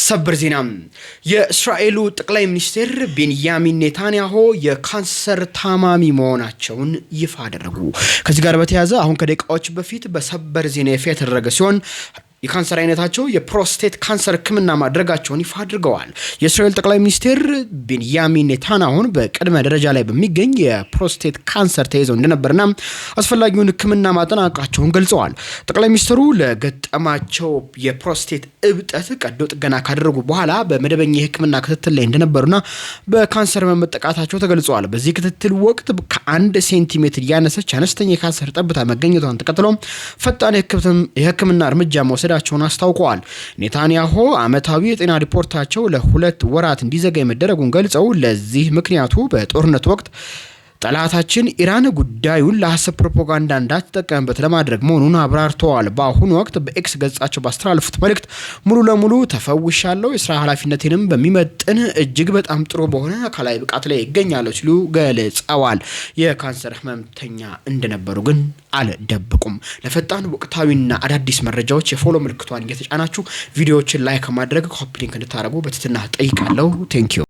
ሰበር ዜና! የእስራኤሉ ጠቅላይ ሚኒስትር ቤንያሚን ኔታንያሁ የካንሰር ታማሚ መሆናቸውን ይፋ አደረጉ። ከዚህ ጋር በተያያዘ አሁን ከደቂቃዎች በፊት በሰበር ዜና ይፋ የተደረገ ሲሆን የካንሰር አይነታቸው የፕሮስቴት ካንሰር ሕክምና ማድረጋቸውን ይፋ አድርገዋል። የእስራኤል ጠቅላይ ሚኒስትር ቤንያሚን ኔታንያሁን በቅድመ ደረጃ ላይ በሚገኝ የፕሮስቴት ካንሰር ተይዘው እንደነበርና አስፈላጊውን ሕክምና ማጠናቀቃቸውን ገልጸዋል። ጠቅላይ ሚኒስትሩ ለገጠማቸው የፕሮስቴት እብጠት ቀዶ ጥገና ካደረጉ በኋላ በመደበኛ የሕክምና ክትትል ላይ እንደነበሩና በካንሰር መጠቃታቸው ተገልጸዋል። በዚህ ክትትል ወቅት ከ1 ሴንቲሜትር ያነሰች አነስተኛ የካንሰር ጠብታ መገኘቷን ተከትሎ ፈጣን የሕክምና እርምጃ መውሰዳቸውን አስታውቀዋል። ኔታንያሁ ዓመታዊ የጤና ሪፖርታቸው ለ2 ወራት እንዲዘገይ መደረጉን ገልጸው ለዚህ ምክንያቱ በጦርነት ወቅት ጠላታችን ኢራን ጉዳዩን ለሐሰት ፕሮፓጋንዳ እንዳትጠቀምበት ለማድረግ መሆኑን አብራርተዋል። በአሁኑ ወቅት በኤክስ ገጻቸው ባስተላለፉት መልእክት ሙሉ ለሙሉ ተፈውሻለሁ፣ የስራ ኃላፊነቴንም በሚመጥን እጅግ በጣም ጥሩ በሆነ አካላዊ ብቃት ላይ ይገኛለሁ ሲሉ ገልጸዋል። የካንሰር ህመምተኛ እንደነበሩ ግን አልደበቁም። ለፈጣን ወቅታዊና አዳዲስ መረጃዎች የ follow ምልክቷን እየተጫናችሁ ቪዲዮዎችን like ማድረግ፣ copy link እንድታደርጉ በትህትና ጠይቃለሁ። Thank you.